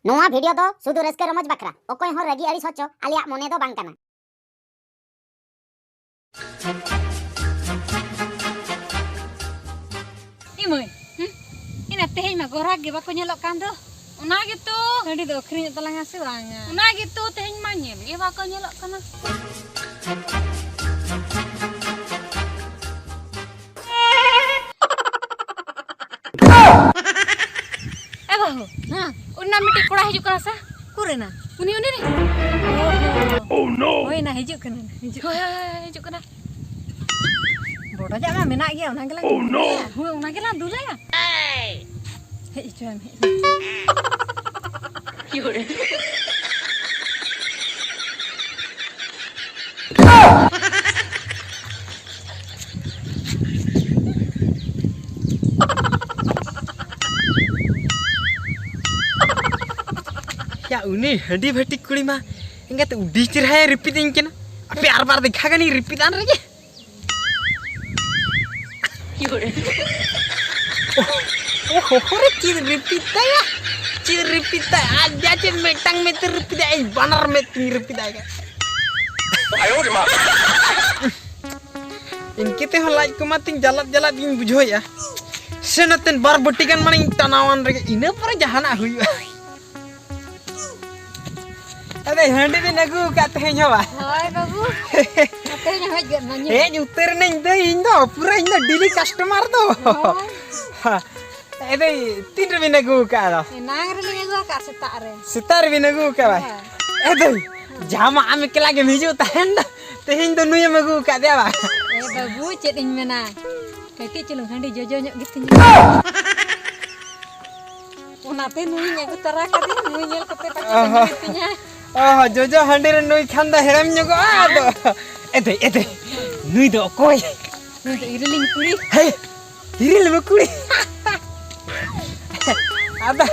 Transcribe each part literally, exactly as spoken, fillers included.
ᱱᱚᱣᱟ ᱵᱷᱤᱰᱤᱭᱳ ᱫᱚ ᱥᱩᱫᱷᱩ ᱨᱟᱹᱥᱠᱟᱹ ᱨᱚᱢᱚᱡᱽ ᱵᱟᱠᱷᱨᱟ, ᱚᱠᱚᱭ ᱦᱚᱸ ᱨᱟᱹᱜᱤ ᱟᱹᱲᱤᱥ ᱦᱚᱪᱚ ᱟᱞᱮᱭᱟᱜ ᱢᱚᱱᱮ ᱫᱚ ᱵᱟᱝ ᱠᱟᱱᱟ᱾ ᱮ ᱢᱟᱹᱭ, ᱦᱩᱸ? ᱮᱱᱟ ᱛᱮᱦᱮᱧ ᱢᱟ ᱜᱚᱨᱦᱟᱠ ᱜᱮ ᱵᱟᱠᱚ ᱧᱮᱞᱚᱜ ᱠᱟᱱ ᱫᱚ᱾ ᱚᱱᱟ ᱜᱮᱛᱚ᱾ ᱦᱟᱺᱰᱤ ᱫᱚ ᱟᱹᱠᱷᱨᱤᱧᱚᱜ ᱛᱟᱞᱟᱝᱟ ᱥᱮ ᱵᱟᱝᱟ? ᱚᱱᱟ ᱜᱮᱛᱚ, ᱛᱮᱦᱮᱧ ᱢᱟ ᱧᱮᱞ ᱜᱮ ᱵᱟᱠᱚ ᱧᱮᱞᱚᱜ ᱠᱟᱱᱟ᱾ ᱮ ᱵᱟᱹᱦᱩ, ᱦᱮᱸ᱾ ᱚᱱᱟ ᱢᱤᱫᱴᱤᱡ ᱠᱚᱲᱟ ᱦᱤᱡᱩᱜ ᱠᱟᱱᱟ ᱥᱮ? ᱚᱠᱚᱨᱮ ᱱᱟ? ᱩᱱᱤ, ᱩᱱᱤ ᱨᱮ᱾ ᱦᱳᱭ, ᱦᱳᱭ, ᱦᱳᱭ, ᱦᱤᱡᱩᱜ ᱠᱟᱱᱟ, ᱦᱤᱡᱩᱜ ᱦᱳᱭ, ᱦᱳᱭ, ᱦᱳᱭ, ᱦᱤᱡᱩᱜ ᱠᱟᱱᱟ᱾ ᱵᱚᱰᱚᱡᱟᱜ ᱢᱟ ᱢᱮᱱᱟᱜ ᱜᱮᱭᱟ, ᱚᱱᱟ ᱜᱮᱞᱟᱝ ᱫᱩᱞᱟᱭᱟ᱾ ᱦᱳᱭ, ᱚᱱᱟ ᱜᱮᱞᱟᱝ ᱫᱩᱞᱟᱭᱟ᱾ ᱦᱮᱡ ᱦᱚᱪᱚᱭᱟᱢ, ᱦᱮᱡ ᱦᱚᱪᱚᱭᱟᱢ᱾ ᱭᱟ, ᱩᱱᱤ ᱦᱟᱺᱰᱤ ᱵᱷᱟᱹᱴᱤ ᱠᱩᱲᱤ ᱢᱟ ᱮᱸᱜᱟᱛ ᱩᱰᱤ ᱪᱮᱨᱦᱟᱭ ᱨᱤᱯᱤᱫ ᱟᱹᱧ ᱠᱟᱱᱟ᱾ ᱟᱯᱮ ᱟᱨ ᱵᱟᱨ ᱫᱮᱠᱷᱟ ᱜᱟᱱᱤᱧ ᱨᱤᱯᱤᱫ ᱟᱱ ᱨᱮᱜᱮ᱾ ᱳᱦ, ᱳᱦ, ᱨᱮ, ᱪᱮᱫ ᱨᱤᱯᱤᱫ ᱛᱟᱭᱟ? ᱪᱮᱫ ᱨᱤᱯᱤᱫ ᱛᱟᱭᱟ? ᱟᱡ ᱡᱟ ᱪᱮᱫ ᱢᱤᱫᱴᱟᱝ ᱢᱮᱫ ᱛᱮ ᱨᱤᱯᱤᱫ ᱟᱭ, ᱤᱧ ᱵᱟᱱᱟᱨ ᱢᱮᱫ ᱛᱤᱧ ᱨᱤᱯᱤᱫ ᱟᱭ ᱠᱟᱱᱟ᱾ ᱤᱱᱠᱟᱹ ᱛᱮᱦᱚᱸ ᱞᱟᱡ ᱠᱚᱢᱟ ᱛᱤᱧ ᱡᱟᱞᱟᱫ ᱡᱟᱞᱟᱫ ᱜᱤᱧ ᱵᱩᱡᱷᱟᱹᱣᱮᱫᱼᱟ᱾ ᱥᱮ ᱱᱚᱛᱮᱱ ᱵᱟᱨ ᱵᱟᱹᱴᱤ ᱜᱟᱱ ᱢᱟᱱᱮᱧ ᱴᱟᱱᱟᱣᱟᱱ ᱨᱮᱜᱮ, ᱤᱱᱟᱹ ᱯᱚᱨᱮ ᱡᱟᱦᱟᱱᱟᱜ ᱦᱩᱭᱩᱜᱼᱟ᱾ ᱟᱫᱚ ᱦᱟᱺᱰᱤ ᱵᱤᱱ ᱟᱹᱜᱩ ᱟᱠᱟᱫ ᱛᱮᱦᱮᱧ ᱦᱚᱸ ᱵᱟ? ᱦᱳᱭ ᱵᱟᱹᱵᱩ᱾ ᱛᱮᱦᱮᱧ ᱦᱚᱸ ᱦᱮᱡ ᱜᱚᱫ ᱱᱟ ᱧᱩ᱾ ᱦᱮᱡ ᱩᱛᱟᱹᱨ ᱮᱱᱟᱹᱧ ᱫᱟᱹᱭ, ᱤᱧ ᱫᱚ ᱯᱩᱨᱟᱹ ᱤᱧ ᱫᱚ ᱰᱮᱞᱤ ᱠᱟᱥᱴᱚᱢᱟᱨ ᱫᱚ᱾ ᱦᱳᱭ᱾ ᱮ ᱫᱟᱹᱭ, ᱛᱤᱱ ᱨᱮᱵᱤᱱ ᱟᱹᱜᱩ ᱟᱠᱟᱫ ᱫᱚ? ᱮᱱᱟᱝ ᱨᱮᱞᱤᱧ ᱟᱹᱜᱩ ᱟᱠᱟᱫ ᱥᱮᱛᱟᱜ ᱨᱮ᱾ ᱥᱮᱛᱟᱜ ᱨᱮᱵᱤᱱ ᱟᱹᱜᱩ ᱟᱠᱟᱫ ᱵᱟ? ᱦᱳᱭ᱾ ᱮ ᱫᱟᱹᱭ, ᱡᱟᱦᱟᱸ ᱢᱟ ᱟᱢ ᱮᱠᱞᱟ ᱜᱮᱢ ᱦᱤᱡᱩᱜ ᱛᱟᱦᱮᱱ ᱫᱚ, ᱛᱮᱦᱮᱧ ᱫᱚ ᱱᱩᱭᱮᱢ ᱟᱹᱜᱩ ᱟᱠᱟᱫᱮᱭᱟ ᱵᱟ? ᱮ ᱵᱟᱹᱵᱩ, ᱪᱮᱫ ᱤᱧ ᱢᱮᱱᱟ, ᱠᱟᱹᱴᱤᱡ ᱪᱩᱞᱩᱝ ᱦᱟᱺᱰᱤ ᱡᱚᱡᱚ ᱧᱚᱜ ᱜᱮᱛᱤᱧᱟ᱾ ᱚᱱᱟᱛᱮ ᱱᱩᱭᱤᱧ ᱟᱹᱜᱩ ᱛᱚᱨᱟ ᱠᱟᱫᱮᱭᱟ, ᱱᱩᱭ ᱧᱮᱞ ᱠᱟᱛᱮ ᱯᱟᱪᱮ ᱚᱦᱚ᱾ ᱢᱮᱱᱮᱫ ᱛᱤᱧᱟᱹ᱾ ᱚᱦᱚ, ᱡᱚᱡᱚ ᱦᱟᱺᱰᱤ ᱨᱮ ᱱᱩᱭ ᱠᱷᱟᱱ ᱫᱚ ᱦᱮᱲᱮᱢ ᱧᱚᱜᱚᱜᱼᱟ ᱟᱫᱚ᱾ ᱮᱫᱮ, ᱮᱫᱮ, ᱱᱩᱭ ᱫᱚ ᱚᱠᱚᱭ? ᱱᱩᱭ ᱫᱚ ᱤᱨᱤᱞᱤᱧ ᱠᱩᱲᱤ᱾ ᱦᱮᱭ, ᱤᱨᱤᱞ ᱢᱟ ᱠᱩᱲᱤ᱾ ᱟᱫᱚ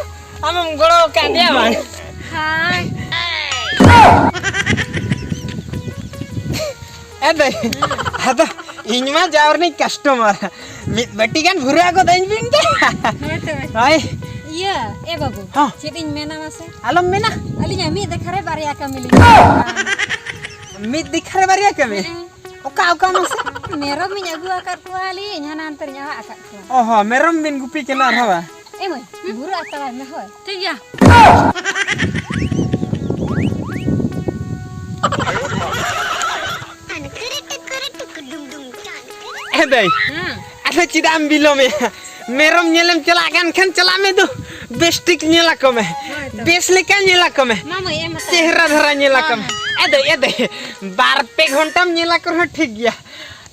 ᱟᱢᱮᱢ ᱜᱚᱲᱚ ᱟᱠᱟᱫ ᱫᱮᱭᱟ ᱵᱟᱝ? ᱦᱳᱭ᱾ ᱮᱫᱮ, ᱟᱫᱚ ᱤᱧ ᱢᱟ ᱡᱟᱣ ᱨᱤᱱᱤᱡ ᱠᱟᱥᱴᱚᱢᱟᱨ᱾ ᱢᱤᱫ ᱵᱟᱹᱴᱤ ᱜᱟᱱ ᱵᱷᱩᱨᱟᱹ ᱟᱹᱜᱩ ᱫᱟᱹᱧ ᱵᱤᱱ ᱫᱮ᱾ ᱦᱳᱭ ᱛᱚᱵᱮ᱾ ᱦᱳᱭ᱾ ᱤᱭᱟᱹ, ᱮ ᱵᱟᱹᱵᱩ, ᱦᱚᱸ᱾ ᱪᱮᱫ ᱤᱧ ᱢᱮᱱᱟ ᱢᱟᱥᱮ? ᱟᱞᱚᱢ ᱢᱮᱱᱟ᱾ ᱟᱹᱞᱤᱧᱟᱜ ᱢᱤᱫ ᱫᱮᱠᱷᱟ ᱨᱮ ᱵᱟᱨᱭᱟ ᱠᱟᱹᱢᱤ ᱞᱤᱧ ᱠᱟᱹᱢᱤᱭᱟ᱾ ᱢᱤᱫ ᱫᱮᱠᱷᱟ ᱨᱮ ᱵᱟᱨᱭᱟ ᱠᱟᱹᱢᱤ? ᱦᱮᱸ᱾ ᱚᱠᱟ, ᱚᱠᱟ ᱢᱟᱥᱮ? ᱢᱮᱨᱚᱢ ᱤᱧ ᱟᱹᱜᱩ ᱟᱠᱟᱫ ᱠᱚᱣᱟ ᱞᱤᱧ, ᱦᱟᱱᱟ ᱦᱟᱱᱛᱮ ᱨᱤᱧ ᱟᱲᱟᱜ ᱟᱠᱟᱫ ᱠᱚᱣᱟ᱾ ᱚ ᱦᱚᱸ, ᱢᱮᱨᱚᱢ ᱵᱤᱱ ᱜᱩᱯᱤ ᱠᱟᱱᱟ ᱟᱨᱦᱚᱸ ᱵᱟ? ᱮ ᱢᱟᱹᱭ, ᱵᱷᱩᱨᱟᱹ ᱟᱛᱟᱲᱟᱭ ᱢᱮ, ᱦᱳᱭ᱾ ᱴᱷᱤᱠ ᱜᱮᱭᱟ᱾ ᱮ ᱫᱟᱹᱭ, ᱦᱮᱸ᱾ ᱟᱫᱚ ᱪᱮᱫᱟᱜ ᱮᱢ ᱵᱤᱞᱚᱢᱮᱜᱼᱟ? ᱢᱮᱨᱚᱢ ᱧᱮᱞᱮᱢ ᱪᱟᱞᱟᱜ ᱠᱟᱱ ᱠᱷᱟᱱ ᱪᱟᱞᱟᱜ ᱢᱮ ᱫᱩ, ᱵᱮᱥ ᱴᱷᱤᱠ ᱧᱮᱞ ᱟᱠᱚ ᱢᱮ᱾ ᱦᱳᱭ ᱛᱚ᱾ ᱵᱮᱥ ᱞᱮᱠᱟ ᱧᱮᱞ ᱟᱠᱚ ᱢᱮ᱾ ᱢᱟ ᱢᱟᱹᱭ, ᱮᱢ ᱦᱟᱛᱟᱲ ᱪᱮᱦᱨᱟ ᱢᱮ᱾ ᱫᱷᱟᱨᱟ ᱧᱮᱞ ᱟᱠᱚ ᱦᱮᱸ, ᱢᱮ᱾ ᱦᱮᱸ᱾ ᱮ ᱫᱟᱹᱭ, ᱮ ᱫᱟᱹᱭ, ᱵᱟᱨ ᱯᱮ ᱜᱷᱚᱱᱴᱟᱢ ᱧᱮᱞ ᱟᱠᱚ ᱨᱮᱦᱚᱸ ᱴᱷᱤᱠ ᱜᱮᱭᱟ᱾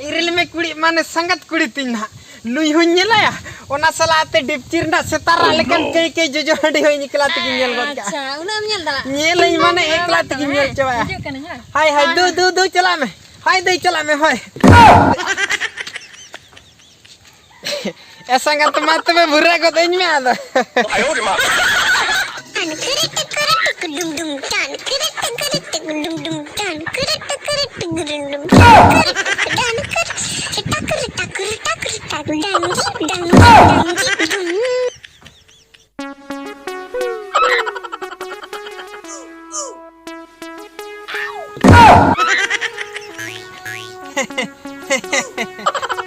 ᱤᱨᱤᱞ ᱢᱮ ᱠᱩᱲᱤ, ᱢᱟᱱᱮ ᱥᱟᱸᱜᱟᱛ ᱠᱩᱲᱤ ᱛᱤᱧ ᱱᱟᱦᱟᱜ᱾ ᱱᱩᱭ ᱦᱚᱸᱧ ᱧᱮᱞᱟᱭᱟ, ᱚᱱᱟ ᱥᱟᱞᱟᱜ ᱛᱮ ᱰᱤᱯᱪᱤ ᱨᱮᱱᱟᱜ ᱥᱮᱛᱟ ᱨᱟᱜ ᱞᱮᱠᱟᱱ ᱠᱟᱹᱭ ᱠᱟᱹᱭ ᱡᱚᱡᱚ ᱦᱟᱺᱰᱤ ᱦᱚᱸᱧ ᱮᱠᱞᱟ ᱛᱮᱜᱤᱧ ᱧᱮᱞ ᱜᱚᱫ ᱠᱟᱜᱼᱟ᱾ ᱟᱪᱪᱷᱟ, ᱩᱱᱟᱹᱜ ᱮᱢ ᱧᱮᱞ ᱫᱟᱲᱮᱭᱟᱜᱼᱟ? ᱧᱮᱞᱟᱹᱧ ᱢᱟᱱᱮ ᱮᱠᱞᱟ ᱛᱮᱜᱤᱧ ᱧᱮᱞ ᱪᱟᱵᱟᱭᱟ᱾ ᱦᱤᱡᱩᱜ ᱠᱟᱹᱱᱟᱹᱧ, ᱦᱳᱭ᱾ ᱦᱳᱭ, ᱦᱳᱭ, ᱦᱳᱭ, ᱫᱩ, ᱦᱳᱭ᱾ ᱫᱩ, ᱫᱩ, ᱪᱟᱞᱟᱜ ᱢᱮ᱾ ᱦᱳᱭ, ᱫᱟᱹᱭ, ᱪᱟᱞᱟᱜ ᱢᱮ, ᱦᱳᱭ᱾ ᱮ ᱥᱟᱸᱜᱟᱛ, ᱢᱟ ᱛᱚᱵᱮ ᱵᱷᱩᱨᱟᱹ ᱜᱚᱫ ᱟᱹᱧ ᱢᱮ ᱟᱫᱚ᱾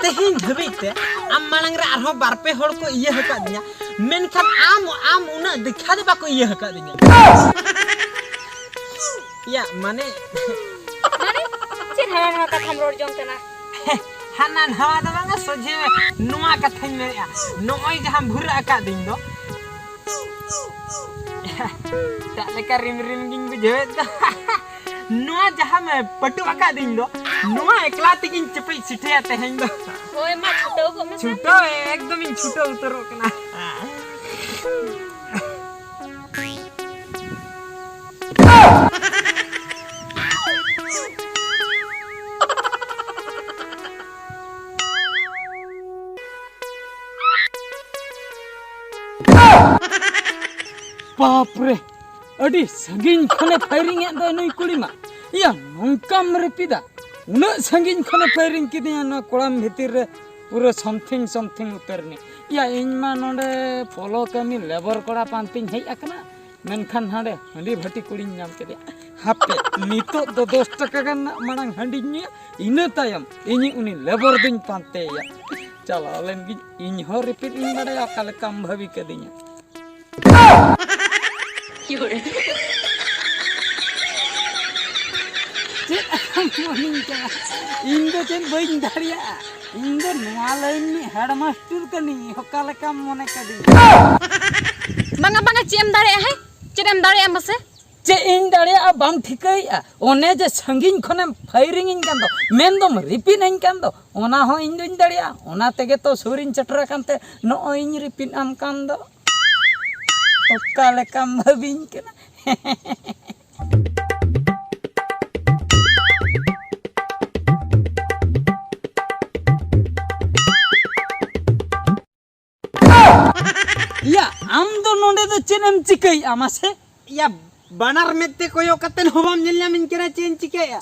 ᱛᱮᱦᱮᱧ ᱫᱷᱟᱹᱵᱤᱡ ᱛᱮ ᱟᱢ ᱢᱟᱲᱟᱝ ᱨᱮ ᱟᱨᱦᱚᱸ ᱵᱟᱨ ᱯᱮ ᱦᱚᱲ ᱠᱚ ᱤᱭᱟᱹ ᱟᱠᱟᱫᱤᱧᱟ, ᱢᱮᱱᱠᱷᱟᱱ ᱟᱢ, ᱟᱢ ᱩᱱᱟᱹᱜ ᱫᱮᱠᱷᱟ ᱫᱚ ᱵᱟᱠᱚ ᱤᱭᱟᱹ ᱟᱠᱟᱫᱤᱧᱟ᱾ ᱭᱟ, ᱢᱟᱱᱮ ᱢᱟᱱᱮ, ᱪᱮᱫ ᱦᱟᱱᱟ ᱱᱟᱣᱟ ᱠᱟᱛᱷᱟᱢ ᱨᱚᱲ ᱡᱚᱝ ᱠᱟᱱᱟ? ᱦᱟᱱᱟ ᱱᱟᱣᱟ ᱫᱚ ᱵᱟᱝᱟ, ᱥᱚᱡᱷᱮ ᱱᱚᱣᱟ ᱠᱟᱛᱷᱟᱧ ᱢᱮᱱᱮᱫᱼᱟ᱾ ᱱᱚᱜᱼᱚᱭ ᱡᱟᱦᱟᱸᱢ ᱵᱷᱩᱨᱟᱹ ᱟᱠᱟᱫᱤᱧ ᱫᱚ, ᱫᱟᱜ ᱞᱮᱠᱟ ᱨᱤᱢ ᱨᱤᱢ ᱜᱤᱧ ᱵᱩᱡᱷᱟᱹᱣᱮᱫ ᱫᱚ᱾ ᱱᱚᱣᱟ ᱡᱟᱦᱟᱸᱢ ᱯᱟᱹᱴᱩ ᱟᱠᱟᱫᱤᱧ ᱫᱚ, ᱱᱚᱣᱟ ᱮᱠᱞᱟ ᱛᱮᱜᱤᱧ ᱪᱮᱯᱮᱡ ᱥᱤᱴᱷᱟᱹᱭᱟ ᱛᱮᱦᱮᱧ ᱫᱚ᱾ ᱦᱳᱭ, ᱢᱟ ᱪᱷᱩᱴᱟᱹᱣ ᱠᱚᱜ ᱢᱮᱥᱮ᱾ ᱪᱷᱩᱴᱟᱹᱣ, ᱮᱠᱫᱚᱢᱤᱧ ᱪᱷᱩᱴᱟᱹᱣ ᱩᱛᱟᱹᱨᱚᱜ ᱠᱟᱱᱟ᱾ ᱵᱟᱯ ᱨᱮ, ᱟᱹᱰᱤ ᱥᱟᱺᱜᱤᱧ ᱠᱷᱚᱱᱮ ᱯᱷᱟᱭᱨᱤᱝ ᱮᱫ ᱫᱚ ᱱᱩᱭ ᱠᱩᱲᱤ ᱢᱟ᱾ ᱤᱭᱟ, ᱱᱚᱝᱠᱟᱢ ᱨᱤᱯᱤᱫᱟ? ᱩᱱᱟᱹᱜ ᱥᱟᱺᱜᱤᱧ ᱠᱷᱚᱱᱮ ᱯᱷᱟᱭᱨᱤᱝ ᱠᱤᱫᱤᱧᱟ, ᱱᱚᱣᱟ ᱠᱚᱲᱟᱢ ᱵᱷᱤᱛᱤᱨ ᱨᱮ ᱯᱩᱨᱟᱹ ᱥᱚᱢᱛᱷᱤᱝ ᱥᱚᱢᱛᱷᱤᱝ ᱩᱛᱟᱹᱨ ᱮᱱᱟᱹᱧ᱾ ᱭᱟ, ᱤᱧ ᱢᱟ ᱱᱚᱰᱮ ᱯᱚᱞᱚ ᱠᱟᱹᱢᱤ ᱞᱮᱵᱚᱨ ᱠᱚᱲᱟ ᱯᱟᱱᱛᱮᱧ ᱦᱮᱡ ᱟᱠᱟᱱᱟ, ᱢᱮᱱᱠᱷᱟᱱ ᱦᱟᱸᱰᱮ ᱦᱟᱺᱰᱤ ᱵᱷᱟᱹᱴᱤ ᱠᱩᱲᱤᱧ ᱧᱟᱢ ᱠᱮᱫᱮᱭᱟ᱾ ᱦᱟᱯᱮ, ᱱᱤᱛᱚᱜ ᱫᱚ ᱫᱚᱥ ᱴᱟᱠᱟ ᱜᱟᱱ ᱨᱮᱱᱟᱜ ᱢᱟᱲᱟᱝ ᱦᱟᱺᱰᱤᱧ ᱧᱩᱭᱟ, ᱤᱱᱟᱹ ᱛᱟᱭᱚᱢ ᱤᱧ ᱩᱱᱤ ᱞᱮᱵᱚᱨ ᱫᱩᱧ ᱯᱟᱱᱛᱮᱭᱟ᱾ ᱪᱟᱞᱟᱣ ᱞᱮᱱ ᱜᱤᱧ, ᱤᱧ ᱦᱚᱸ ᱨᱤᱯᱤᱫ ᱤᱧ ᱵᱟᱲᱟᱭᱟ ᱚᱠᱟ ᱞᱮᱠᱟᱢ ᱵᱷᱟᱹᱵᱤ ᱠᱟᱹᱫᱤᱧᱟ᱾ ᱪᱮᱫ ᱮᱢ ᱢᱚᱱᱮᱧ ᱠᱟᱱᱟ? ᱤᱧ ᱫᱚ ᱪᱮᱫ ᱵᱟᱹᱧ ᱫᱟᱲᱮᱭᱟᱜᱼᱟ? ᱤᱧ ᱫᱚ ᱱᱚᱣᱟ ᱞᱟᱭᱤᱱ ᱨᱤᱱᱤᱡ ᱦᱮᱰᱢᱟᱥᱴᱟᱨ ᱠᱟᱹᱱᱟᱹᱧ, ᱚᱠᱟ ᱞᱮᱠᱟᱢ ᱢᱚᱱᱮ ᱠᱟᱫᱤᱧ? ᱵᱟᱝᱟ, ᱵᱟᱝᱟ, ᱪᱮᱫ ᱮᱢ ᱫᱟᱲᱮᱭᱟᱜᱼᱟ? ᱦᱮᱸ, ᱪᱮᱫ ᱮᱢ ᱫᱟᱲᱮᱭᱟᱜᱼᱟ ᱢᱟᱥᱮ? ᱪᱮᱫ ᱤᱧ ᱫᱟᱲᱮᱭᱟᱜᱼᱟ ᱵᱟᱢ ᱴᱷᱤᱠᱟᱹᱭᱮᱫᱼᱟ? ᱚᱱᱮ ᱡᱮ ᱥᱟᱺᱜᱤᱧ ᱠᱷᱚᱱᱮᱢ ᱯᱷᱟᱭᱨᱤᱝ ᱤᱧ ᱠᱟᱱ ᱫᱚ, ᱢᱮᱱᱫᱚᱢ ᱨᱤᱯᱤᱱ ᱟᱹᱧ ᱠᱟᱱ ᱫᱚ, ᱚᱱᱟ ᱦᱚᱸ ᱤᱧ ᱫᱚᱧ ᱫᱟᱲᱮᱭᱟᱜᱼᱟ᱾ ᱚᱱᱟ ᱛᱮᱜᱮ ᱛᱚ ᱥᱩᱨᱤᱧ ᱥᱮᱴᱮᱨ ᱟᱠᱟᱱ ᱛᱮ ᱱᱚᱜᱼᱚᱭ ᱤᱧ ᱨᱤᱯᱤᱱ ᱟᱢ ᱠᱟᱱ ᱫᱚ᱾ ᱚᱠᱟ ᱞᱮᱠᱟᱢ ᱵᱷᱟᱹᱵᱤᱧ ᱠᱟᱱᱟ? ᱤᱭᱟ, ᱟᱢ ᱫᱚ ᱱᱚᱰᱮ ᱫᱚ ᱪᱮᱫ ᱮᱢ ᱪᱤᱠᱟᱹᱭᱮᱫᱼᱟ ᱢᱟᱥᱮ? ᱤᱭᱟ, ᱵᱟᱱᱟᱨ ᱢᱮᱫ ᱛᱮ ᱠᱚᱭᱚᱜ ᱠᱟᱛᱮ ᱦᱚᱸ ᱵᱟᱢ ᱧᱮᱞ ᱧᱟᱢᱤᱧ ᱠᱟᱱᱟ, ᱪᱮᱫ ᱤᱧ ᱪᱤᱠᱟᱹᱭᱮᱫᱼᱟ?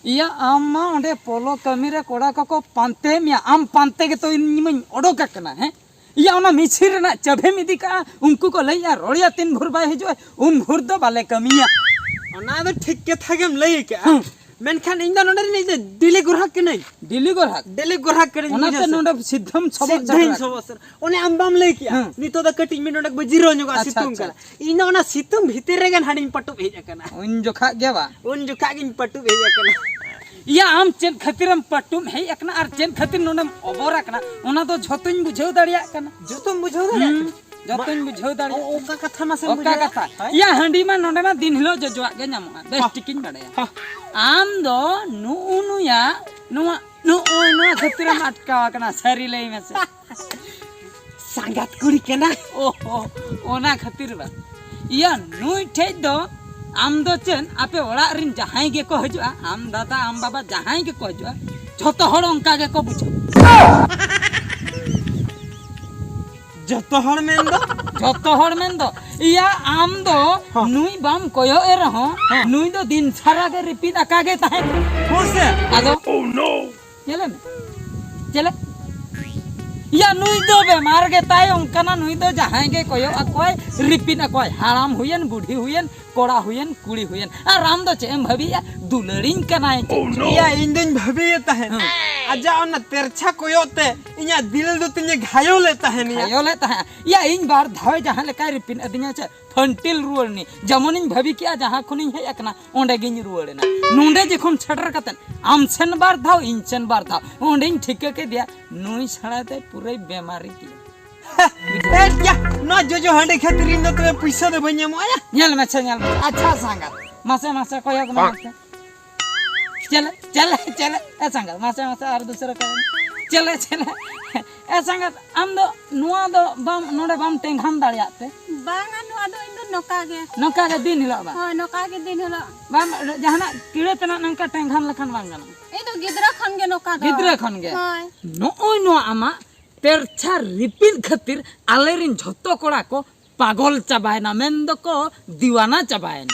ᱤᱭᱟ, ᱟᱢ ᱢᱟ ᱚᱸᱰᱮ ᱯᱚᱞᱚ ᱠᱟᱹᱢᱤ ᱨᱮ ᱠᱚᱲᱟ ᱠᱚᱠᱚ ᱯᱟᱱᱛᱮ ᱢᱮᱭᱟ, ᱟᱢ ᱯᱟᱱᱛᱮ ᱜᱮᱛᱚ ᱤᱧ ᱢᱟᱧ ᱚᱰᱚᱠ ᱟᱠᱟᱱᱟ, ᱦᱮᱸ? ᱤᱭᱟ, ᱚᱱᱟ ᱢᱤᱪᱷᱤᱞ ᱨᱮᱱᱟᱜ ᱪᱟᱹᱵᱷᱤᱢ ᱤᱫᱤ ᱠᱟᱜᱼᱟ, ᱩᱱᱠᱩ ᱠᱚ ᱞᱟᱹᱭᱮᱫᱼᱟ ᱨᱚᱲᱮᱭᱟ ᱛᱤᱱ ᱵᱷᱳᱨ ᱵᱟᱭ ᱦᱤᱡᱩᱜᱼᱟ, ᱩᱱ ᱵᱷᱳᱨ ᱫᱚ ᱵᱟᱞᱮ ᱠᱟᱹᱢᱤᱭᱟ᱾ ᱚᱱᱟ ᱫᱚ ᱴᱷᱤᱠ ᱠᱟᱛᱷᱟ ᱜᱮᱢ ᱞᱟᱹᱭ ᱠᱟᱜᱼᱟ᱾ ᱦᱩᱸ᱾ ᱢᱮᱱᱠᱷᱟᱱ ᱤᱧ ᱫᱚ ᱱᱚᱰᱮ ᱨᱤᱱᱤᱡ ᱫᱚ ᱰᱮᱞᱤ ᱜᱨᱟᱦᱚᱠ ᱠᱟᱹᱱᱟᱹᱧ᱾ ᱰᱮᱞᱤ ᱜᱨᱟᱦᱚᱠ? ᱰᱮᱞᱤ ᱜᱨᱟᱦᱚᱠ ᱠᱟᱹᱱᱟᱹᱧ, ᱚᱱᱟᱛᱮ ᱵᱩᱡᱷᱟᱹᱣ ᱥᱮ? ᱱᱚᱰᱮ ᱥᱤᱫᱷᱟᱹᱢ ᱥᱚᱵᱚᱫ ᱥᱤᱫᱷᱟᱹᱧ ᱥᱮᱴᱮᱨ ᱟᱠᱟᱱᱟ᱾ ᱥᱚᱵᱚᱫ ᱥᱮᱴᱮᱨ᱾ ᱚᱱᱮ ᱟᱢ ᱵᱟᱢ ᱞᱟᱹᱭ ᱠᱮᱜᱼᱟ, ᱦᱮᱸ᱾ ᱱᱤᱛᱚᱜ ᱫᱚ ᱠᱟᱹᱴᱤᱡ ᱢᱤᱫ ᱰᱚᱸᱰᱮᱠ ᱵᱚ ᱡᱤᱨᱟᱹᱣ ᱧᱚᱜᱚᱜᱼᱟ, ᱟᱪᱪᱷᱟ, ᱥᱤᱛᱩᱝ ᱟᱪᱪᱷᱟ᱾ ᱠᱟᱱᱟ᱾ ᱤᱧ ᱫᱚ ᱚᱱᱟ ᱥᱤᱛᱩᱝ ᱵᱷᱤᱛᱤᱨ ᱨᱮᱜᱮ ᱱᱟᱦᱟᱜ ᱤᱧ ᱯᱟᱹᱴᱩᱵ ᱦᱮᱡ ᱟᱠᱟᱱᱟ᱾ ᱩᱱ ᱡᱚᱠᱷᱟᱜ ᱜᱮ ᱵᱟ? ᱩᱱ ᱡᱚᱠᱷᱟᱜ ᱜᱤᱧ ᱯᱟᱹᱴᱩᱵ ᱦᱮᱡ ᱟᱠᱟᱱᱟ᱾ ᱤᱭᱟ, ᱟᱢ ᱪᱮᱫ ᱠᱷᱟᱹᱛᱤᱨᱮᱢ ᱯᱟᱹᱴᱩᱵ ᱦᱮᱡ ᱟᱠᱟᱱᱟ ᱟᱨ ᱪᱮᱫ ᱠᱷᱟᱹᱛᱤᱨ ᱱᱚᱰᱮᱢ ᱚᱵᱚᱨ ᱟᱠᱟᱱᱟ, ᱚᱱᱟ ᱫᱚ ᱡᱷᱚᱛᱚᱧ ᱵᱩᱡᱷᱟᱹᱣ ᱫᱟᱲᱮᱭᱟᱜ ᱠᱟᱱᱟ᱾ ᱡᱷᱚᱛᱚᱢ ᱵᱩᱡᱷᱟᱹᱣ ᱫᱟᱲᱮᱭᱟᱜ ᱦᱩᱸ, ᱠᱟᱱᱟ? ᱡᱷᱚᱛᱚᱧ ᱵᱩᱡᱷᱟᱹᱣ ᱫᱟᱲᱮᱭᱟᱜ ᱚ-, ᱠᱟᱱᱟ᱾ ᱚᱠᱟ ᱠᱟᱛᱷᱟ ᱢᱟᱥᱮᱢ ᱚᱠᱟ ᱵᱩᱡᱷᱟᱹᱣᱟ? ᱠᱟᱛᱷᱟ? ᱦᱳᱭ? ᱤᱭᱟ, ᱦᱟᱺᱰᱤ ᱢᱟ ᱱᱚᱰᱮ ᱢᱟ ᱫᱤᱱ ᱦᱤᱞᱳᱜ ᱡᱚᱡᱚᱣᱟᱜ ᱜᱮ ᱧᱟᱢᱚᱜᱼᱟ᱾ ᱵᱮᱥ ᱦᱟ᱾ ᱴᱷᱤᱠᱤᱧ ᱵᱟᱲᱟᱭᱟ᱾ ᱦᱟ᱾ ᱟᱢ ᱫᱚ ᱱᱩᱜᱼᱩ ᱱᱩᱭᱟ, ᱱᱚᱣᱟ, ᱱᱚᱜᱼᱚᱭ ᱱᱚᱣᱟ ᱠᱷᱟᱹᱛᱤᱨᱮᱢ ᱟᱴᱠᱟᱣ ᱟᱠᱟᱱᱟ, ᱥᱟᱹᱨᱤ ᱞᱟᱹᱭ ᱢᱮᱥᱮ᱾ ᱥᱟᱸᱜᱟᱛ ᱠᱩᱲᱤ ᱠᱟᱱᱟ᱾ ᱚ, ᱚ, ᱚᱱᱟ ᱠᱷᱟᱹᱛᱤᱨ ᱵᱟ᱾ ᱤᱭᱟᱹ, ᱱᱩᱭ ᱴᱷᱮᱡ ᱫᱚ ᱟᱢ ᱫᱚ ᱪᱮᱫ, ᱟᱯᱮ ᱚᱲᱟᱜ ᱨᱮᱱ ᱡᱟᱦᱟᱸᱭ ᱜᱮᱠᱚ ᱦᱤᱡᱩᱜᱼᱟ, ᱟᱢ ᱫᱟᱫᱟ, ᱟᱢ ᱵᱟᱵᱟ, ᱡᱟᱦᱟᱸᱭ ᱜᱮᱠᱚ ᱦᱤᱡᱩᱜᱼᱟ, ᱡᱷᱚᱛᱚ ᱦᱚᱲ ᱚᱱᱠᱟ ᱜᱮᱠᱚ ᱵᱩᱡᱷᱟᱹᱣᱟ᱾ ᱡᱚᱛᱚ ᱦᱚᱲ ᱢᱮᱱ ᱫᱚ? ᱡᱚᱛᱚ ᱦᱚᱲ ᱢᱮᱱ ᱫᱚ, ᱤᱭᱟ, ᱟᱢ ᱫᱚ ᱦᱚᱸ᱾ ᱱᱩᱭ ᱵᱟᱢ ᱠᱚᱭᱚᱜ ᱮ ᱨᱮᱦᱚᱸ, ᱦᱚᱸ᱾ ᱱᱩᱭ ᱫᱚ ᱫᱤᱱ ᱥᱟᱨᱟ ᱜᱮ ᱨᱤᱯᱤᱫ ᱟᱠᱟ ᱜᱮ ᱛᱟᱦᱮᱸ ᱠᱟᱱᱟ᱾ ᱦᱚᱸ ᱥᱮ? ᱟᱫᱚ? Oh no! ᱧᱮᱞᱮ ᱢᱮ᱾ ᱪᱮᱞᱮ? ᱭᱟ, ᱱᱩᱭ ᱫᱚ ᱵᱮᱢᱟᱨ ᱜᱮᱛᱟᱭ ᱚᱱᱠᱟᱱᱟ, ᱱᱩᱭ ᱫᱚ ᱡᱟᱦᱟᱸᱭ ᱜᱮ ᱠᱚᱭᱚᱜ ᱟᱠᱚᱣᱟᱭ, ᱨᱤᱯᱤᱫ ᱟᱠᱚᱣᱟᱭ, ᱦᱟᱲᱟᱢ ᱦᱩᱭᱮᱱ, ᱵᱩᱰᱷᱤ ᱦᱩᱭᱮᱱ, ᱠᱚᱲᱟ ᱦᱩᱭᱮᱱ, ᱠᱩᱲᱤ ᱦᱩᱭᱮᱱ᱾ ᱟᱨ ᱟᱢ ᱫᱚ ᱪᱮᱫ ᱮᱢ ᱵᱷᱟᱹᱵᱤᱭᱮᱫᱼᱟ? ᱫᱩᱞᱟᱹᱲᱤᱧ ᱠᱟᱱᱟᱭ ᱪᱮᱫ ᱪᱚ᱾ ᱭᱟ, ᱤᱧ ᱫᱚᱧ ᱵᱷᱟᱹᱵᱤᱭᱮᱫ ᱛᱟᱦᱮᱸᱫ, ᱦᱮᱸ᱾ ᱟᱡᱟᱜ ᱚᱱᱟ ᱛᱮᱨᱪᱷᱟ ᱠᱚᱭᱚᱜ ᱛᱮ ᱤᱧᱟᱜ ᱫᱤᱞ ᱫᱚ ᱛᱤᱧᱮ ᱜᱷᱟᱭᱚᱞᱮᱫ ᱛᱟᱦᱮᱱ ᱭᱟ᱾ ᱜᱷᱟᱭᱚᱞᱮᱫ ᱛᱟᱦᱮᱸᱫ᱾ ᱭᱟ, ᱤᱧ ᱵᱟᱨ ᱫᱷᱟᱣ ᱡᱟᱦᱟᱸ ᱞᱮᱠᱟᱭ ᱨᱤᱯᱤᱫ ᱟᱹᱫᱤᱧᱟ ᱪᱮ, ᱯᱷᱟᱹᱱᱴᱤᱞ ᱨᱩᱣᱟᱹᱲ ᱱᱤ᱾ ᱡᱮᱢᱚᱱᱤᱧ ᱵᱷᱟᱹᱵᱤ ᱠᱮᱜᱼᱟ, ᱡᱟᱦᱟᱸ ᱠᱷᱚᱱᱤᱧ ᱦᱮᱡ ᱟᱠᱟᱱᱟ, ᱚᱸᱰᱮ ᱜᱤᱧ ᱨᱩᱣᱟᱹᱲ ᱮᱱᱟ᱾ ᱱᱚᱸᱰᱮ ᱡᱚᱠᱷᱚᱱ ᱥᱮᱴᱮᱨ ᱠᱟᱛᱮᱫ ᱟᱢ ᱥᱮᱱ ᱵᱟᱨ ᱫᱷᱟᱣ, ᱤᱧ ᱥᱮᱱ ᱵᱟᱨ ᱫᱷᱟᱣ, ᱚᱸᱰᱮᱧ ᱴᱷᱤᱠᱟᱹ ᱠᱮᱫᱮᱭᱟ, ᱱᱩᱭ ᱥᱟᱲᱟ ᱫᱚᱭ ᱯᱩᱨᱟᱹᱭ ᱵᱮᱢᱟᱨᱤ ᱜᱮᱭᱟ᱾ ᱮ, ᱭᱟ, ᱱᱚᱣᱟ ᱡᱚᱡᱚ ᱦᱟᱺᱰᱤ ᱠᱷᱟᱹᱛᱤᱨ ᱤᱧ ᱫᱚ ᱛᱚᱵᱮ ᱯᱩᱭᱥᱟᱹ ᱫᱚ ᱵᱟᱹᱧ ᱮᱢᱚᱜᱼᱟ, ᱭᱟ? ᱧᱮᱞ ᱢᱮᱥᱮ, ᱧᱮᱞ ᱢᱮᱥᱮ᱾ ᱟᱪᱪᱷᱟ ᱥᱟᱸᱜᱟᱛ, ᱢᱟᱥᱮ, ᱢᱟᱥᱮ, ᱠᱚᱭᱚᱜ ᱢᱮ ᱢᱟᱥᱮ᱾ ᱪᱮᱞᱮ, ᱪᱮᱞᱮ, ᱪᱮᱞᱮ, ᱮ ᱥᱟᱸᱜᱟᱛ, ᱢᱟᱥᱮ, ᱢᱟᱥᱮ, ᱟᱨ ᱫᱩᱥᱨᱟᱹ ᱠᱚᱭᱚᱜ ᱢᱮ᱾ ᱪᱮᱞᱮ, ᱪᱮᱞᱮ, ᱮ ᱥᱟᱸᱜᱟᱛ, ᱟᱢ ᱫᱚ ᱱᱚᱣᱟ ᱫᱚ ᱵᱟᱢ, ᱱᱚᱰᱮ ᱵᱟᱢ ᱴᱮᱸᱜᱷᱟᱱ ᱫᱟᱲᱮᱭᱟᱜ ᱛᱮ? ᱵᱟᱝᱟ, ᱱᱚᱣᱟ ᱫᱚ ᱤᱧ ᱫᱚ ᱱᱚᱝᱠᱟ ᱜᱮ᱾ ᱱᱚᱝᱠᱟ ᱜᱮ ᱫᱤᱱ ᱦᱤᱞᱳᱜ ᱵᱟᱝ? ᱦᱳᱭ, ᱱᱚᱝᱠᱟ ᱜᱮ ᱫᱤᱱ ᱦᱤᱞᱳᱜ᱾ ᱵᱟᱢ, ᱡᱟᱦᱟᱱᱟᱜ ᱠᱤᱲᱟᱹ ᱛᱮᱱᱟᱜ ᱱᱚᱝᱠᱟ ᱴᱮᱸᱜᱷᱟᱱ ᱞᱮᱠᱷᱟᱱ ᱵᱟᱝ ᱜᱟᱱᱚᱜᱼᱟ? ᱤᱧ ᱫᱚ ᱜᱤᱫᱽᱨᱟᱹ ᱠᱷᱚᱱ ᱜᱮ ᱱᱚᱝᱠᱟ ᱫᱚ᱾ ᱜᱤᱫᱽᱨᱟᱹ ᱠᱷᱚᱱ ᱜᱮ? ᱦᱳᱭ᱾ ᱱᱚᱜᱼᱚᱭ ᱱᱚᱣᱟ ᱟᱢᱟᱜ ᱛᱮᱨᱪᱷᱟ ᱨᱤᱯᱤᱫ ᱠᱷᱟᱹᱛᱤᱨ ᱟᱞᱮᱨᱤᱱ ᱡᱷᱚᱛᱚ ᱠᱚᱲᱟ ᱠᱚ ᱯᱟᱜᱚᱞ ᱪᱟᱵᱟᱭᱮᱱᱟ, ᱢᱮᱱ ᱫᱚᱠᱚ ᱫᱤᱣᱟᱱᱟ ᱪᱟᱵᱟᱭᱮᱱᱟ᱾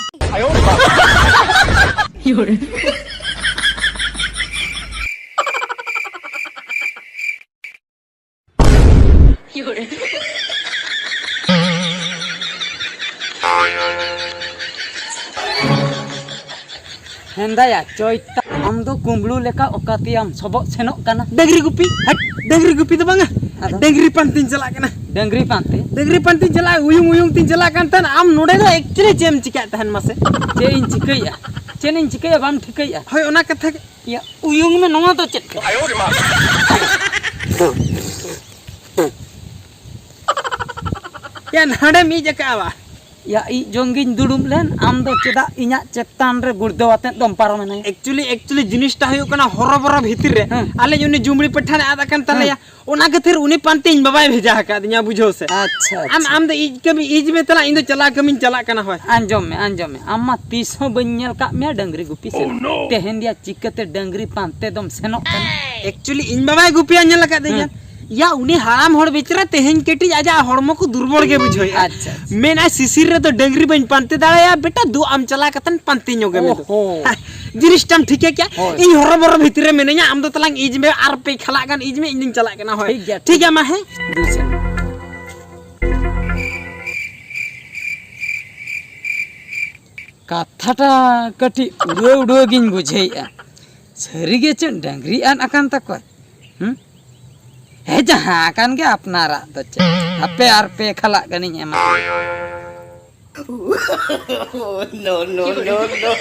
ᱦᱮᱸᱫᱟᱭᱟ, ᱪᱚᱭᱛᱟ, ᱟᱢ ᱫᱚ ᱠᱩᱢᱵᱽᱲᱩ ᱞᱮᱠᱟ ᱚᱠᱟ ᱛᱮᱭᱟᱢ ᱥᱚᱵᱚᱜ ᱥᱮᱱᱚᱜ ᱠᱟᱱᱟ? ᱰᱟᱹᱝᱨᱤ ᱜᱩᱯᱤ᱾ ᱦᱟᱴ, ᱰᱟᱹᱝᱨᱤ ᱜᱩᱯᱤ ᱫᱚ ᱵᱟᱝᱟ᱾ ᱟᱫᱚ? ᱰᱟᱹᱝᱨᱤ ᱯᱟᱱᱛᱮᱧ ᱪᱟᱞᱟᱜ ᱠᱟᱱᱟ᱾ ᱰᱟᱹᱝᱨᱤ ᱯᱟᱱᱛᱮ? ᱰᱟᱹᱝᱨᱤ ᱯᱟᱱᱛᱮᱧ ᱪᱟᱞᱟᱜᱼᱟ, ᱩᱭᱩᱝ ᱩᱭᱩᱝ ᱛᱤᱧ ᱪᱟᱞᱟᱜ ᱠᱟᱱ ᱛᱟᱦᱮᱱ᱾ ᱟᱢ ᱱᱚᱰᱮ ᱫᱚ actually ᱪᱮᱫ ᱮᱢ ᱪᱤᱠᱟᱹᱭᱮᱫ ᱛᱟᱦᱮᱱ ᱢᱟᱥᱮ? ᱪᱮᱫ ᱤᱧ ᱪᱤᱠᱟᱹᱭᱟ? ᱪᱮᱫ ᱤᱧ ᱪᱤᱠᱟᱹᱭᱟ ᱵᱟᱢ ᱴᱷᱤᱠᱟᱹᱭᱮᱫᱼᱟ? ᱦᱳᱭ, ᱚᱱᱟ ᱠᱟᱛᱷᱟ ᱜᱮ᱾ ᱭᱟ, ᱩᱭᱩᱝ ᱢᱮ, ᱱᱚᱣᱟ ᱫᱚ ᱪᱮᱫ ᱠᱟᱱᱟ? ᱭᱟ, ᱱᱟᱰᱮᱢ ᱤᱡ ᱟᱠᱟᱜᱼᱟ ᱵᱟ? ᱭᱟ, ᱤᱡ ᱡᱚᱝ ᱜᱤᱧ ᱫᱩᱲᱩᱵ ᱞᱮᱱ, ᱟᱢ ᱫᱚ ᱪᱮᱫᱟᱜ ᱤᱧᱟᱜ ᱪᱮᱛᱟᱱ ᱨᱮ ᱜᱩᱲᱫᱟᱹᱣ ᱟᱛᱮᱫ ᱫᱚᱢ ᱯᱟᱨᱚᱢᱮᱱᱟ? Actually, actually ᱡᱤᱱᱤᱥᱴᱟ ᱦᱩᱭᱩᱜ ᱠᱟᱱᱟ ᱦᱚᱨᱚᱵᱚᱨᱚ ᱵᱷᱤᱛᱤᱨ ᱨᱮ᱾ ᱦᱮᱸ᱾ ᱟᱞᱮ ᱩᱱᱤ ᱡᱩᱢᱲᱤ ᱯᱟᱹᱴᱷᱟᱹᱱᱮ ᱟᱫ ᱟᱠᱟᱱ ᱛᱟᱞᱮᱭᱟ᱾ ᱦᱮᱸ᱾ ᱚᱱᱟ ᱠᱷᱟᱹᱛᱤᱨ ᱩᱱᱤ ᱯᱟᱱᱛᱮ ᱤᱧ ᱵᱟᱵᱟᱭ ᱵᱷᱮᱡᱟ ᱟᱠᱟᱫᱤᱧᱟ, ᱵᱩᱡᱷᱟᱹᱣ ᱥᱮ᱾ ᱟᱪᱪᱷᱟ, ᱟᱢ, ᱟᱪᱪᱷᱟ᱾ ᱟᱢ ᱫᱚ ᱤᱡ ᱠᱟᱹᱢᱤ ᱤᱡ ᱢᱮ ᱛᱟᱞᱟᱝ, ᱤᱧ ᱫᱚ ᱪᱟᱞᱟᱜ ᱠᱟᱹᱢᱤᱧ ᱪᱟᱞᱟᱜ ᱠᱟᱱᱟ, ᱦᱳᱭ᱾ ᱟᱸᱡᱚᱢ ᱢᱮ, ᱟᱸᱡᱚᱢ ᱢᱮ, ᱟᱢ ᱢᱟ ᱛᱤᱥ ᱦᱚᱸ ᱵᱟᱹᱧ ᱧᱮᱞ ᱠᱟᱜ ᱢᱮᱭᱟ ᱰᱟᱹᱝᱨᱤ ᱜᱩᱯᱤ ᱥᱮᱱ᱾ Oh, no. ᱛᱮᱦᱮᱧ ᱫᱤᱭᱟ ᱪᱤᱠᱟᱹᱛᱮ ᱰᱟᱹᱝᱨᱤ ᱯᱟᱱᱛᱮ ᱫᱚᱢ ᱥᱮᱱᱚᱜ ᱠᱟᱱᱟ? Actually, ᱤᱧ ᱵᱟᱵᱟᱭ ᱜᱩᱯᱤᱭᱟ, ᱧᱮᱞ ᱟᱠᱟᱫ ᱫᱤᱧᱟ᱾ ᱦᱮᱸ᱾ ᱭᱟ, ᱩᱱᱤ ᱦᱟᱲᱟᱢ ᱦᱚᱲ ᱵᱮᱪᱟᱨᱟ ᱛᱮᱦᱮᱧ ᱠᱟᱹᱴᱤᱡ ᱟᱡᱟᱜ ᱦᱚᱲᱢᱚ ᱠᱚ ᱫᱩᱨᱵᱚᱞ ᱜᱮ ᱵᱩᱡᱷᱟᱹᱣᱮᱫᱼᱟ᱾ ᱟᱪᱪᱷᱟ, ᱟᱪᱪᱷᱟ᱾ ᱢᱮᱱᱟᱭ, "ᱥᱤᱥᱤᱨ ᱨᱮᱫᱚ ᱰᱟᱹᱝᱨᱤ ᱵᱟᱹᱧ ᱯᱟᱱᱛᱮ ᱫᱟᱲᱮᱭᱟᱜᱼᱟ, ᱵᱮᱴᱟ, ᱫᱩ ᱟᱢ ᱪᱟᱞᱟᱣ ᱠᱟᱛᱮᱱ ᱯᱟᱱᱛᱮ ᱧᱚᱜᱮ ᱢᱮ ᱫᱩ᱾" ᱳᱦᱳ᱾ ᱡᱤᱱᱤᱥᱴᱟᱢ ᱴᱷᱤᱠᱟᱹ ᱠᱮᱭᱟ? ᱦᱳᱭ᱾ ᱤᱧ ᱦᱚᱨᱚ ᱵᱚᱨᱚ ᱵᱷᱤᱛᱤᱨ ᱨᱮ ᱢᱤᱱᱟᱹᱧᱟ, ᱟᱢ ᱫᱚ ᱛᱟᱞᱟᱝ ᱤᱡ ᱢᱮ, ᱟᱨ ᱯᱮ ᱠᱷᱟᱞᱟᱜ ᱜᱟᱱ ᱤᱡ ᱢᱮ, ᱤᱧ ᱫᱩᱧ ᱪᱟᱞᱟᱜ ᱠᱟᱱᱟ᱾ ᱦᱳᱭ᱾ ᱴᱷᱤᱠ ᱜᱮᱭᱟ᱾ ᱴᱷᱤᱠ ᱜᱮᱭᱟ, ᱢᱟ, ᱦᱮᱸ᱾ ᱫᱩ ᱥᱮᱨᱢᱟ᱾ ᱠᱟᱛᱷᱟᱴᱟ ᱠᱟᱹᱴᱤᱡ ᱩᱰᱟᱹᱣ ᱩᱰᱟᱹᱣ ᱜᱤᱧ ᱵᱩᱡᱷᱟᱹᱣᱮᱫᱼᱟ᱾ ᱥᱟᱹᱨᱤᱜᱮ ᱪᱮᱫ ᱰᱟᱹᱝᱨᱤ ᱟᱫ ᱟᱠᱟᱱ ᱛᱟᱠᱚᱣᱟ? ᱦᱩᱸ? ᱦᱮᱸ, ᱡᱟᱦᱟᱸ ᱟᱠᱟᱱ ᱜᱮ ᱟᱯᱱᱟᱨᱟᱜ ᱫᱚ ᱪᱮᱫ? ᱦᱟᱯᱮ ᱟᱨ ᱯᱮ ᱠᱷᱟᱞᱟᱜ ᱜᱟᱱᱤᱧ ᱮᱢᱟ᱾ No, no, no, no.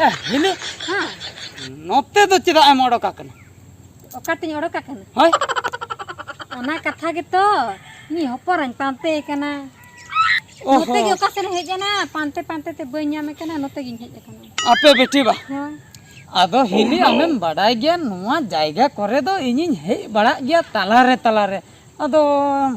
ᱮ, ᱦᱤᱞᱤ᱾ ᱦᱮᱸ᱾ ᱱᱚᱛᱮ ᱫᱚ ᱪᱮᱫᱟᱜ ᱮᱢ ᱚᱰᱚᱠ ᱟᱠᱟᱱᱟ? ᱚᱠᱟᱛᱤᱧ ᱚᱰᱚᱠ ᱟᱠᱟᱱᱟ? ᱦᱳᱭ᱾ ᱚᱱᱟ ᱠᱟᱛᱷᱟ ᱜᱮᱛᱚ, ᱤᱧ ᱦᱚᱯᱚᱱ ᱮᱨᱟᱧ ᱯᱟᱱᱛᱮ ᱠᱟᱱᱟ᱾ ᱚᱦᱚ᱾ ᱱᱚᱛᱮ ᱜᱮ ᱚᱠᱟ ᱥᱮᱫ ᱮ ᱦᱮᱡ ᱮᱱᱟ, ᱯᱟᱱᱛᱮ ᱯᱟᱱᱛᱮ ᱛᱮ ᱵᱟᱹᱧ ᱧᱟᱢᱮ ᱠᱟᱱᱟ, ᱱᱚᱛᱮ ᱜᱤᱧ ᱦᱮᱡ ᱟᱠᱟᱱᱟ᱾ ᱟᱯᱮ ᱵᱤᱴᱤ ᱵᱟ? ᱦᱮᱸ᱾ ᱟᱫᱚ ᱦᱤᱞᱤ, ᱟᱢᱮᱢ ᱵᱟᱰᱟᱭ ᱜᱮᱭᱟ, ᱱᱚᱣᱟ ᱡᱟᱭᱜᱟ ᱠᱚᱨᱮ ᱫᱚ ᱤᱧᱤᱧ ᱦᱮᱡ ᱵᱟᱲᱟᱜ ᱜᱮᱭᱟ ᱛᱟᱞᱟᱨᱮ ᱛᱟᱞᱟᱨᱮ᱾ ᱟᱫᱚ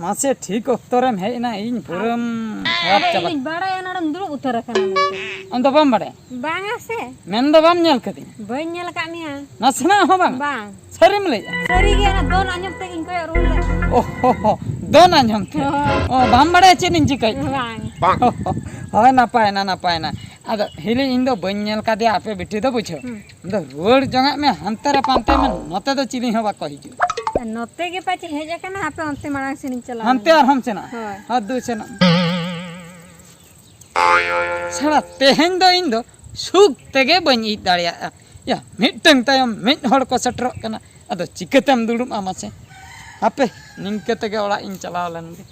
ᱢᱟᱥᱮ, ᱴᱷᱤᱠ ᱚᱠᱛᱚ ᱨᱮᱢ ᱦᱮᱡ ᱮᱱᱟ, ᱤᱧ ᱯᱩᱨᱟᱹᱢ ᱠᱷᱟᱨᱟᱯ ᱟᱫᱚ ᱪᱟᱵᱟ ᱤᱧ ᱠᱮᱫᱟ᱾ ᱵᱟᱲᱟᱭᱟ ᱱᱚᱰᱮᱢ ᱫᱩᱲᱩᱵ ᱩᱛᱟᱹᱨ ᱟᱠᱟᱱᱟ ᱢᱮᱱᱛᱮ᱾ ᱟᱢ ᱫᱚ ᱵᱟᱢ ᱵᱟᱰᱟᱭᱟ? ᱵᱟᱝᱟ ᱥᱮ᱾ ᱢᱮᱱ ᱫᱚ ᱵᱟᱢ ᱧᱮᱞ ᱠᱟᱫᱤᱧᱟ? ᱵᱟᱹᱧ ᱧᱮᱞ ᱟᱠᱟᱫ ᱢᱮᱭᱟ᱾ ᱱᱟᱥᱮᱱᱟᱜ ᱦᱚᱸ ᱵᱟᱝ? ᱵᱟᱝ᱾ ᱥᱟᱹᱨᱤᱢ ᱞᱟᱹᱭᱮᱜᱼᱟ? ᱥᱟᱹᱨᱤ ᱜᱮ, ᱚᱱᱟ ᱫᱚᱱ ᱟᱸᱡᱚᱢ ᱛᱮᱜᱤᱧ ᱠᱚᱭᱚᱜ ᱨᱩᱣᱟᱹᱲ ᱞᱮᱫ᱾ ᱚ ᱦᱚ ᱦᱚ, ᱫᱚᱱ ᱟᱸᱡᱚᱢ ᱛᱮ? ᱦᱳᱭ᱾ ᱚ, ᱵᱟᱢ ᱵᱟᱲᱟᱭᱟ ᱪᱮᱫ ᱤᱧ ᱪᱤᱠᱟᱹᱭᱮᱫᱼᱟ? ᱵᱟᱝ᱾ ᱦᱳᱭ, ᱱᱟᱯᱟᱭᱮᱱᱟ, ᱱᱟᱯᱟᱭᱮᱱᱟ᱾ ᱟᱫᱚ ᱦᱤᱞᱤ, ᱤᱧ ᱫᱚ ᱵᱟᱹᱧ ᱧᱮᱞ ᱠᱟᱫᱮᱭᱟ ᱟᱯᱮ ᱵᱤᱴᱤ ᱫᱚ, ᱵᱩᱡᱷᱟᱹᱣ᱾ ᱦᱩᱸ᱾ ᱟᱫᱚ ᱨᱩᱣᱟᱹᱲ ᱡᱚᱝᱟᱜ ᱢᱮ, ᱦᱟᱱᱛᱮ ᱨᱮ ᱯᱟᱱᱛᱮ ᱢᱮ, ᱱᱚᱛᱮ ᱫᱚ ᱪᱤᱞᱤ ᱦᱚᱸ ᱵᱟᱠᱚ ᱦᱤᱡᱩᱜᱼᱟ᱾ ᱟᱨ ᱱᱚᱛᱮ ᱜᱮ ᱯᱟᱪᱮ ᱦᱮᱡ ᱟᱠᱟᱱᱟ, ᱦᱟᱯᱮ ᱚᱱᱛᱮ ᱢᱟᱲᱟᱝ ᱥᱮᱱ ᱤᱧ ᱪᱟᱞᱟᱣ ᱦᱟᱱᱛᱮ ᱞᱮᱱ ᱜᱮ᱾ ᱟᱨᱦᱚᱸᱢ ᱥᱮᱱᱚᱜ? ᱦᱳᱭ᱾ ᱦᱳᱭ, ᱫᱩ ᱥᱮᱱᱚᱜ᱾ ᱥᱟᱞᱟ, ᱛᱮᱦᱮᱧ ᱫᱚ ᱤᱧ ᱫᱚ ᱥᱩᱠ ᱛᱮᱜᱮ ᱵᱟᱹᱧ ᱤᱡ ᱫᱟᱲᱮᱭᱟᱜᱼᱟ᱾ ᱭᱟ, ᱢᱤᱫᱴᱟᱝ ᱛᱟᱭᱚᱢ ᱢᱤᱫ ᱦᱚᱲ ᱠᱚ ᱥᱮᱴᱮᱨᱚᱜ ᱠᱟᱱᱟ, ᱟᱫᱚ ᱪᱤᱠᱟᱹᱛᱮᱢ ᱫᱩᱲᱩᱵᱼᱟ ᱢᱟᱥᱮ? ᱦᱟᱯᱮ, ᱱᱤᱝᱠᱟᱹ ᱛᱮᱜᱮ ᱚᱲᱟᱜ ᱤᱧ ᱪᱟᱞᱟᱣ ᱞᱮᱱ ᱜᱮ᱾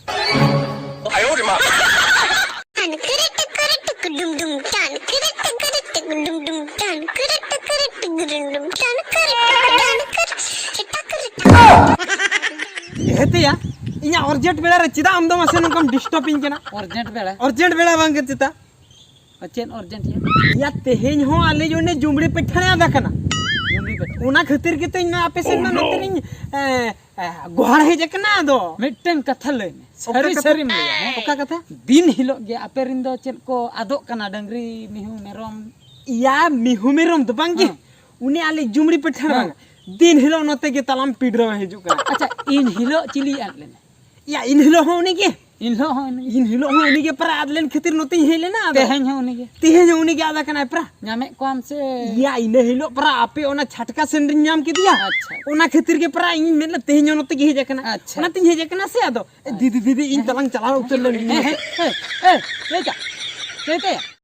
ᱴᱟᱱ ᱠᱤᱨᱤ ᱴᱤᱠᱤᱨᱤ ᱴᱤᱠᱤ ᱰᱩᱢ ᱰᱩᱢ, ᱴᱟᱱ ᱠᱤᱨᱤ ᱴᱤᱠᱤᱨᱤ ᱴᱤᱠᱤ ᱰᱩᱢ ᱰᱩᱢ, ᱴᱟᱱ ᱠᱤᱨᱤ ᱴᱤᱠᱤᱨᱤ ᱴᱤᱠᱤ ᱰᱩᱢ ᱰᱩᱢ, ᱴᱟᱱ ᱠᱤᱨᱤ ᱴᱤᱠᱤ ᱰᱟᱱ ᱠᱤᱨᱤ ᱴᱤᱠᱤᱨᱤ ᱴᱤᱠᱤ᱾ ᱦᱮᱛᱮᱭᱟ, ᱤᱧᱟᱹᱜ urgent ᱵᱮᱲᱟ ᱨᱮ ᱪᱮᱫᱟᱜ ᱟᱢ ᱫᱚ ᱢᱟᱥᱮ ᱱᱚᱝᱠᱟᱢ disturb ᱤᱧ ᱠᱟᱱᱟ? Urgent ᱵᱮᱲᱟ? Urgent ᱵᱮᱲᱟ ᱵᱟᱝ ᱜᱮ ᱪᱮᱛᱟ? ᱟᱨ ᱪᱮᱫ urgent ᱭᱟ? ᱭᱟ, ᱛᱮᱦᱮᱧ ᱦᱚᱸ ᱟᱞᱮ ᱚᱸᱰᱮ ᱡᱩᱢᱲᱤ ᱯᱤᱴᱷᱟᱹ ᱞᱮ ᱟᱫᱟ ᱠᱟᱱᱟ᱾ ᱡᱩᱢᱲᱤ ᱯᱤᱴᱷᱟᱹ? ᱚᱱᱟ ᱠᱷᱟᱹᱛᱤᱨ ᱜᱮᱛᱚ ᱤᱧ ᱢᱟ ᱟᱯᱮ ᱥᱮᱫ ᱢᱟ ᱱᱚᱛᱮ ᱨᱤᱧ, ᱮ, ᱮ, ᱜᱚᱦᱟᱲ ᱦᱮᱡ ᱟᱠᱟᱱᱟ ᱟᱫᱚ᱾ ᱢᱤᱫᱴᱟᱝ ᱠᱟᱛᱷᱟ ᱞᱟᱹᱭ ᱢᱮ, ᱚᱠᱟ ᱥᱟᱹᱨᱤ ᱠᱟᱛᱷᱟ? ᱥᱟᱹᱨᱤᱢ ᱞᱟᱹᱭᱟ, ᱦᱮᱸ? ᱚᱠᱟ ᱠᱟᱛᱷᱟ? ᱫᱤᱱ ᱦᱤᱞᱳᱜ ᱜᱮ ᱟᱯᱮ ᱨᱮᱱ ᱫᱚ ᱪᱮᱫ ᱠᱚ ᱟᱫᱚᱜ ᱠᱟᱱᱟ, ᱰᱟᱹᱝᱨᱤ, ᱢᱤᱦᱩ, ᱢᱮᱨᱚᱢ? ᱭᱟ, ᱢᱤᱦᱩ ᱢᱮᱨᱚᱢ ᱫᱚ ᱵᱟᱝ ᱜᱮ᱾ ᱦᱮᱸ᱾ ᱩᱱᱤ ᱟᱞᱮ ᱡᱩᱢᱲᱤ ᱯᱤᱴᱷᱟᱹ ᱦᱮᱸ᱾ ᱵᱟᱝ᱾ ᱫᱤᱱ ᱦᱤᱞᱳᱜ ᱱᱚᱛᱮ ᱜᱮ ᱛᱟᱞᱟᱢ ᱯᱤᱰᱨᱟᱹᱣ ᱦᱤᱡᱩᱜ ᱠᱟᱱᱟ᱾ ᱟᱪᱪᱷᱟ, ᱤᱱ ᱦᱤᱞᱳᱜ ᱪᱤᱞᱤ ᱟᱫ ᱞᱮᱱᱟ? ᱭᱟ, ᱤᱱ ᱦᱤᱞᱳᱜ ᱦᱚᱸ ᱩᱱᱤ ᱜᱮ᱾ ᱮᱱ ᱦᱤᱞᱳᱜ ᱦᱚᱸ ᱩᱱᱤ᱾ ᱮᱱ ᱦᱤᱞᱳᱜ ᱦᱚᱸ ᱩᱱᱤᱜᱮ ᱯᱟᱨᱟ ᱟᱫ ᱞᱮᱱ ᱠᱷᱟᱹᱛᱤᱨ ᱱᱚᱛᱮᱧ ᱦᱮᱡ ᱞᱮᱱᱟ᱾ ᱟᱫᱚ ᱛᱮᱦᱮᱧ ᱦᱚᱸ ᱩᱱᱤᱜᱮ᱾ ᱛᱮᱦᱮᱧ ᱦᱚᱸ ᱩᱱᱤᱜᱮ ᱟᱫ ᱟᱠᱟᱱᱟᱭ ᱯᱟᱨᱟ᱾ ᱧᱟᱢᱮᱫ ᱠᱚᱣᱟᱢ ᱥᱮ? ᱭᱟ, ᱤᱱᱟᱹ ᱦᱤᱞᱳᱜ ᱯᱟᱨᱟ ᱟᱯᱮ ᱚᱱᱟ ᱪᱷᱟᱴᱠᱟ ᱥᱮᱱ ᱨᱤᱧ ᱧᱟᱢ ᱠᱮᱫᱮᱭᱟ᱾ ᱟᱪᱪᱷᱟ᱾ ᱚᱱᱟ ᱠᱷᱟᱹᱛᱤᱨ ᱜᱮ ᱯᱟᱨᱟ ᱤᱧ ᱢᱮᱱ ᱞᱮᱫ ᱛᱮᱦᱮᱧ ᱦᱚᱸ ᱱᱚᱛᱮ ᱜᱮ ᱦᱮᱡ ᱟᱠᱟᱱᱟ᱾ ᱟᱪᱪᱷᱟ᱾ ᱚᱱᱟᱛᱮᱧ ᱦᱮᱡ ᱟᱠᱟᱱᱟ ᱥᱮ᱾ ᱟᱫᱚ ᱫᱤᱫᱤ, ᱫᱤᱫᱤ, ᱤᱧ ᱛᱟᱞᱟᱝ ᱪᱟᱞᱟᱣ ᱩᱛᱟᱹᱨ ᱞᱮᱱ ᱜᱤᱧ᱾ ᱦᱮᱸ, ᱦᱮᱸ, ᱦᱮᱸ, ᱦᱮᱸ, ᱪᱮᱫ ᱪᱮᱫ?